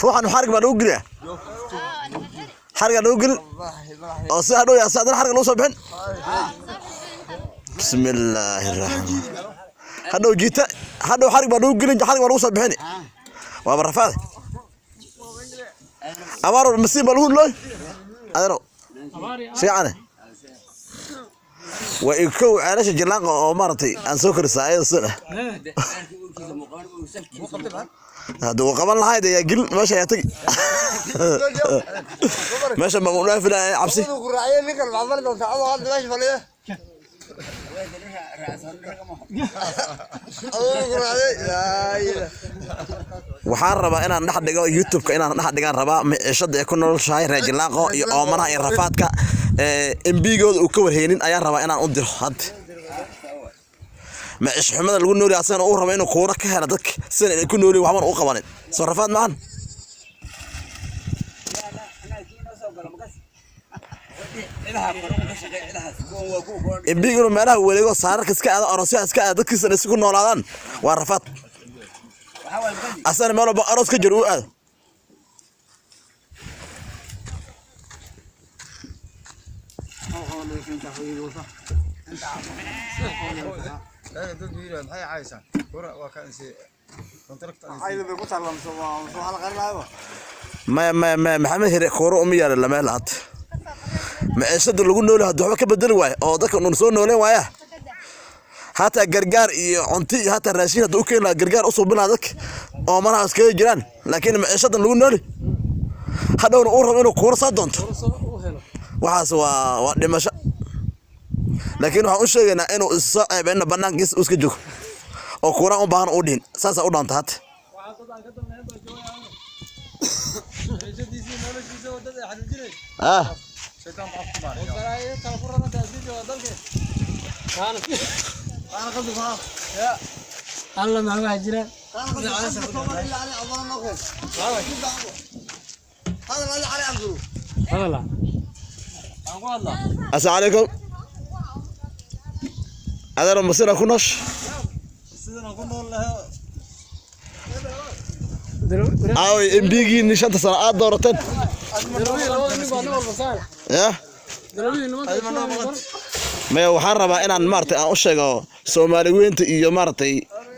Ruuxan xarig baa lagu geliyaa, xarigaa lagu gelin oo si hadhow yaa adana xariga lagu soo bixin. Bismillaahi raxmaan. Hadhow jiita, hadhow xarig baa lagu gelin, xarig baa lagu soo bixini. Waaba rafaade. Abaar masiin baa lagu looy adeero fiicane. Waa ikow ceelasha Jilaaqa oo maaragtay aan soo korisaa ayada sida ah. Haddii uu qaban lahayd ayaa gelin meesha, ayaa tegi meesha, ma u dhaafi lahaa cabsi. Ninkan waxaad mari doontaa adoo hadda meesha fadhiya. Adoo ku raacday. Laa ilaaha. Waxaan rabaa inaan dhex dhigo YouTube-ka, inaan dhex dhigaan rabaa miciishada ay ku noloshahay reer Jilaaqo iyo oomanaha iyo rafaadka MP-gooda uu ka warheynin ayaan rabaa inaan u diro. Hadda maciish xumada lagu noolyahay, asagana uu rabo inuu kuura ka helo dadka sidan ay ku noolyihin, waxban u qabanin. Soo rafaad maahan? MP-ga inuu meelaha wareego, saararka iska aado, aroosyaha iska aado, dadkiisana isku noolaadaan, waa rafaad. Asagana meel walba aroos ka jiro uu aado. Ayda bay ku taallaa mise waa mise waxaa la qarinaayaba. Maya, maya, maya, Maxamed Hire kuura uma yaala lameel. Hadda maciishada lagu nooli haddii waxba ka bedeli waayo oo dadka nun soo nooleen waaya, hataa gargaar iyo cunto iyo hataa raashin haddii u keeni lahaa, gargaar u suubin lahaa dadka oo manaha iskaga jiraan, laakiin maciishadan lagu nooli hadhowna uu rabo inuu kuura soo doonto, waxaas waa dhimasho. Laakiin waxaan u sheegaynaa inuu is soo ceebeyno, banaankiisa uu iska joogo oo kuuraan u baahan uu dhihin. Saasaa u dhaanta hadda. Ah, Alla maxaa waxaa jira? Hadala. Asalaamu calaykum adeero, masina ku noosh? Aaway MP-giini 5-ta sano aad doorateen? Ya maya, waxaan rabaa inaan maaragtay aan u sheego Soomaali weynta iyo maaragtay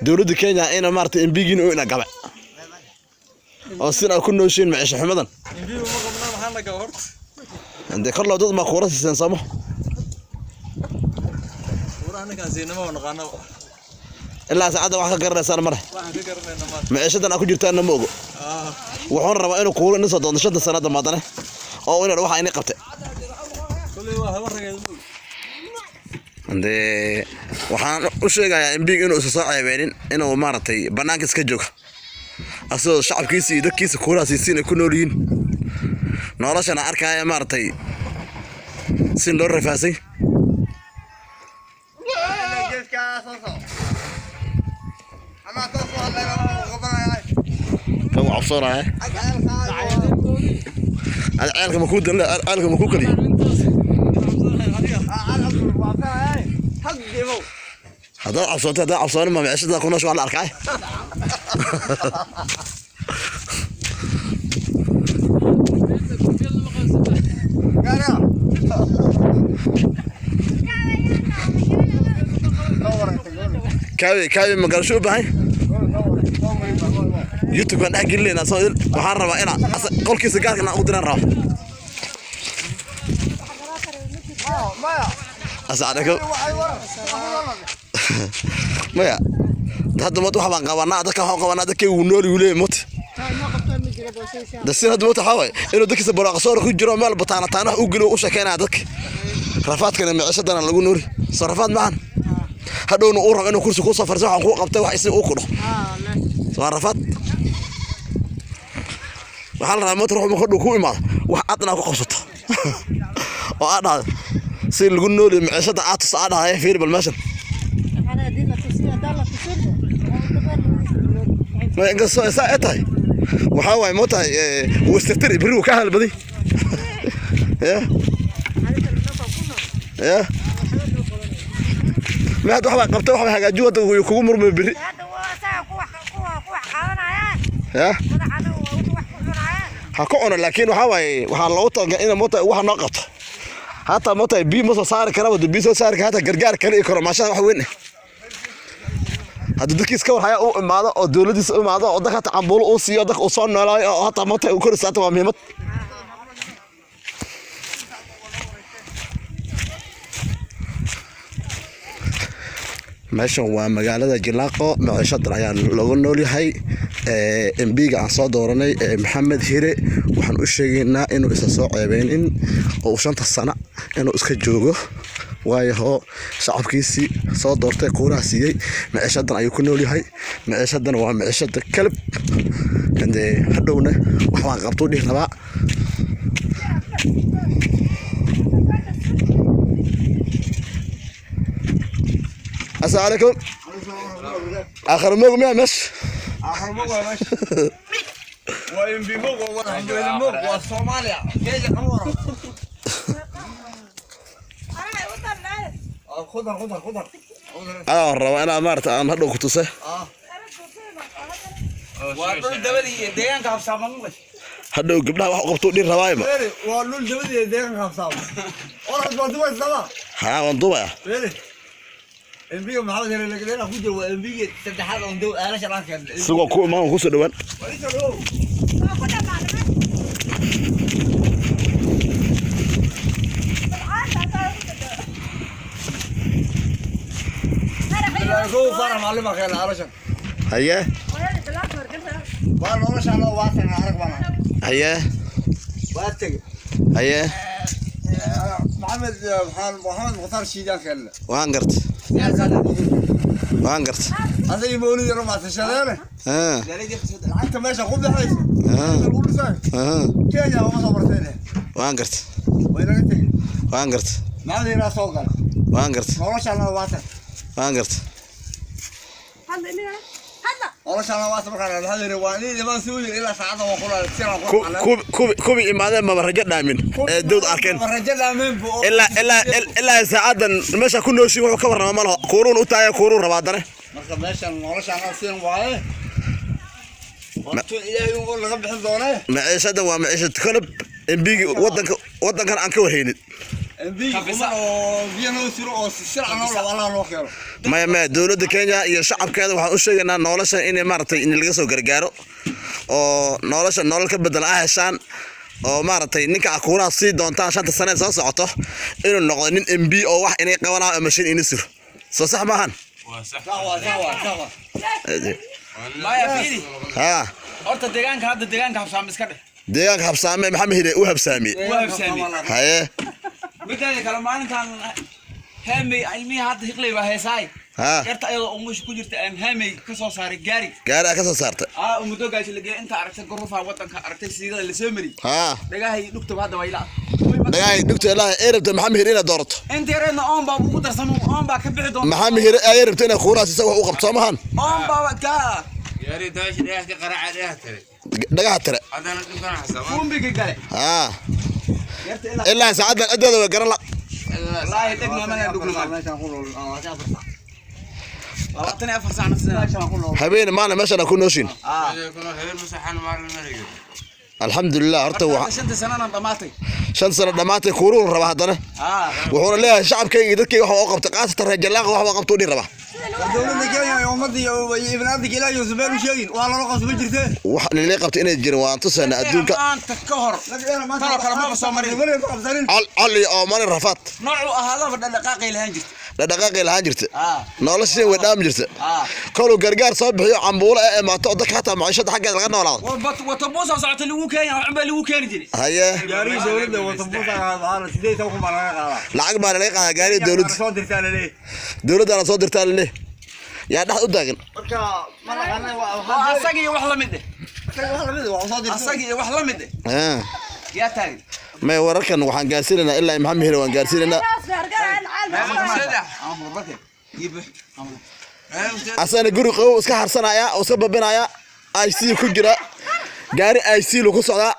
dowladda Kenya ina maaragtay MP-giina uu ina gabe oo sina ku nooshiin maciisho xumadan. Dee kor loo dad maa kuura siiseen sooma? Ilaa saacadda wax ka garanaysaan male, maciishadan aa ku jirtaanna ma ogo. Wuxuuna rabaa inuu kuuro ina soo doonto 5-ta sano damaadane oo ina waxa ini qabtay. Dee waxaan u sheegayaa MP-ga inuu isa soo ceebeynin, inuu maaragtay banaanka iska joogo asagoo shacabkiisa iyo dadkiisa kuuraha siisiin ay ku nool yihiin, noloshana arkaya maaragtay si loo rafaasay. Kan wuu cabsoonaya. Ada ceelka makuu danle, ceelka makuu kaliya. Haddaad cabsootay, haddaad cabsoonin, ma micishada ku noosh waa la arkay. Kaawi kaawi ma garasho u baahay? YouTube baan dhex gelinaynaa. Soo idil waxaan rabaa inaan qolkiisa gaarka inaan ugu diraan raba. Asalaamu calaykum. Maya, hadda mot wax baan qabanaa, dadka waxaan qabanaa, dadkay wuu nool yuu leeyahay mot dasin. Hadda mot waxaa waaye inuu dadkiisa barwaaqo ku jiro, meel bataana taana wax u geliyo, u sheekeynaya dadka rafaadkana micishadana lagu nooli. Soo rafaad maahan? Hadhowna uu rabo inuu kursi kuu soo fariiso, waxaan kuu qabtay wax isi uu ku dhaho. Waa rafaad. Waxaa la rabaa mot ruux marka ku imaado wax aad inaad ku qabsato oo aad dhahdo si lagu nooliyo micishada, aad tuso, aad dhahdo fiiri bal meeshan. Ma inkastoo saa ay tahay, waxaa waaye moo tahay, wuu istirtiri, berri wuu ka halbaday ya ya. Ma hadda wax baa qabtay, wax baa hagaajiyo, hadda wuu kugu murmay berri ya. Ha ku cuno, laakiin waxaa waaye waxaa loogu talagalay ina moota waxa noo qabto. Hataa moota biyo ma soo saari kara, wada biyo soo saari kara, hataa gargaar kale iyo koromaashada wax weyn. Haddii dadkiis ka warhaya uu imaado oo dowladdiisa u imaado oo dadka hataa cambuulo uu siiyo, dadka uu soo noolaayo oo hataa moota uu kor istaagto, waa muhiimad. Meeshan waa magaalada Jilaaqo, maciishadan ayaa looga nool yahay. MP-ga aan soo dooranay, Maxamed Hire, waxaan u sheegaynaa inuu isa soo ceebeynin oo uu 5ta sano inuu iska joogo, waayo shacabkiisii soo doortay kuuraha siiyey. Maciishadan ayuu ku nool yahay, maciishadan waa maciishada kalab. Hadee hadhowna wax baan qabtuu dhihi rabaa. Asalaamu calaykum. Aakhir moog miyaa meesha? آخر موج يا باشا وام بي موج والحمد موج والصوماليا كيجا كمورة. خذها خذها خذها. Anaa rabaa inaa maarata aan hadhow ku tuse. Waa dhul dabadii deegaanka Habsaama maqashay. Hadhow gabdhaha wax u qabtuu dhihi rabaayba. waa dhul dabadii deegaanka Habsaama oras baa dubaysa. Haa, waan duubaya. MP-ga Maxamed Hele lagaleena ku jiro waa MP-ga saddexaad oon dow aalasha dhaan keenay. Isagoo ku imaan kusoo dhawaan. Kow Faarax Macallin baa keenay aalashan. Haye. Waa nolosha loo waatan arag baan. Haye. Waa tegey. Haye. Maxamed Maxamed Mukhtaar Shiidaan keenay. Waan garta, waan garta. Asaga mawlid yaro maasashadeene. Lacagta meesha ku bixayso lagu dhisay Kenya uma soo marteen. Waan garta. Way naga tegey. Waan garta. Maxamed Hiraa soo gala. Waan garta. Nolosha loo waatan. Waan garta. Nolosha loo waatan markaa Maxamed Hire waa nin imaan soo yiri ilaa saacada waa kula siraan. Kubi imaadeen maba rajo dhaamin ee dawd arkeen. Rajo dhaamin bu. Ilaa saacadan meesha ku nooshin wuxuu ka warrama ma laho, kuuruun u taaya, kuuruun rabaa haddana. Marka meeshan nolosha aan siin waaye wato Ilaahay uu laga bixin doonee. Maciishadan waa maciishad kalab. MP-gi wadanka, wadankan aan ka warhaynin. MP kuma oo biyo noo siro oo sircan noo labo Allah noo keeno. Maya maya, dowladda Kenya iyo shacabkeeda waxaan u sheegaynaa nolosha inay maaragtay in laga soo gargaaro oo nolosha nolol ka bedel ah heshaan oo maaragtay ninka akuuraha sii doontaan 5ta sane ee soo socoto inuu noqdo nin MP oo wax inay qabanayo mashiin ini siro soo sax maahan. Sax waa, sax waa, sax waa. Maya, fiiri. Haa. Horta deegaanka hadda deegaanka Habsaama iska dheh. Deegaanka Habsaame Maxamed Hire u habsaamiyey. Waa habsaamiyey. Haye. Mideeda kale, maalintan haamey ilmihii hadda hiqley baa heesaay. Haa. Yarta ayadoo umusha ku jirta aan haamey ka soo saaray gaari. Gaari aa ka soo saartay. Aa, muddo gaashi la geeyay inta aragtay gorufa wadanka aragtay siigada la soo mariyay. Haa. Dhagaha iyo dhugtaba hadda waa ilaa. Dhagahay dhugta ilaaha ay rabta Maxamed Hire inaad doorato. Inta yareedna oon baa ugu darsamo, oon baa ka bixi doonta. Maxamed Hire ay rabta inay kuuraha siisa wax u qabto soo maahan. Oon baa ka Yaari daashi dheer ka qaraaca dheer tare. Dhagaha tire. Haddana dhulkan xasaba. Fumbiga gale. Haa. Yarta ilaa Ilaa saacadan ciddooda way garan la. Wallaahi dhegna mana dhugna ma. Meeshaan ku nool 24 saac. 24 saac nafsina. Meeshaan ku nool. Habeen maalin meeshan ku nooshin. Aa. Habeen masaxan maalin mariga. Alxamdulilah, horta Horta waa 5ta sanana dhamaatay. 5 sano dhammaatay, kuuruun rabaa haddana. Aa. Wuxuuna leeyahay shacabkayga iyo dadkayga wax u qabtay, qaasatan reer Jallaaqa wax u qabtuu dhihi rabaa. Dowladda Kenya iyo ummadda iyo ibnaadka Ilaahay iyo meel u sheegin waa lala qabso ma jirtee. Wax lilay qabtay inay jirin waan tusaynaa adduunka. Maanta ka hor talo kale maba soo marin. Weli ma qabsanin. Col col iyo oomanin rafaad. Noocu ahaadaba dhaqdhaqaaqay lahaan jirta. Dhaqdhaqaaqay lahaan jirta. Aa. Noloshii way dhaami jirta. Aa. Koluu gargaar soo bixiyo cambuulo ee imaato oo dadka hataa maciishada xaggeeda laga noolaado. Watabuusa socota lagu keenya waxun baa lagu keeni jiray. Haye. Gaariga dowladda watabuusa waxaa 18,000 baa laga qaadaa. Lacag baa laga qaadaa gaariga dowladda. Soo dirtaa laleeyahay. Dowladdana soo dirtaa laleeyahay yaa dhex u taagan. Marka ma naqaana. Waa asaga iyo wax la mid eh. Wax lamid waa soo dirtaa. Asaga iyo wax la mid eh. Ah. Yaa taagan. May, wararkan waxaan gaarsiinaynaa ilaa Maxamed Hire waan gaarsiinaynaa. Asana guri qabow iska harsanaya oo iska babinaya. IC ku jira, gaari IC lu ku socdaa.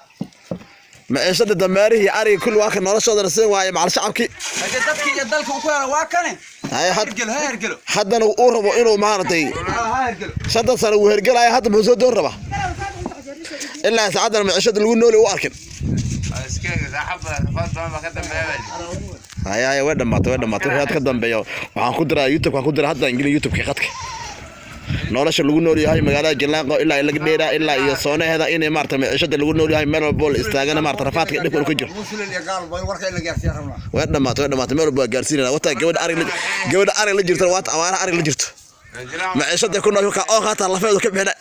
Maciishada dameerihii ariga kulli waa ka noloshoodana sin waaye macal shacabkii. Haddii dadkii iyo dalka uu ku helo waa kane. Haye, Hergelo, ha hergelo. Haddana uu rabo inuu maaragtay Ha hergelo. 5 sano uu hergelaya, hadda muxuu soo doon rabaa? Ilaa saacaddan maciishada lagu nooli u arkin. Haya haya, way dhamaatay, way dhamaatay. Wixii had ka dambeeyo waxaan ku diraa YouTube, waan ku diraa hadda ingili YouTube-ka qadka nolosha lagu nool yahay magaalada Jalanqo ilaa laga dheeraa ilaa iyo soonaheeda, inay maarata maciishada lagu nool yahay meel walbo la istaagana maarata rafaadka dhibka uu ka jiro. Muslim iyo gaal bay warka in la gaarsiiya rabnaa. Way dhamaatay, way dhamaatay. Meel walbo waa gaarsiinayna. Wataa gabadha arig la, gabadha arig la jirtana, waata awaaraha arig la jirto, maciishada ku nool ka oo qaataa lafeedu ka bixina.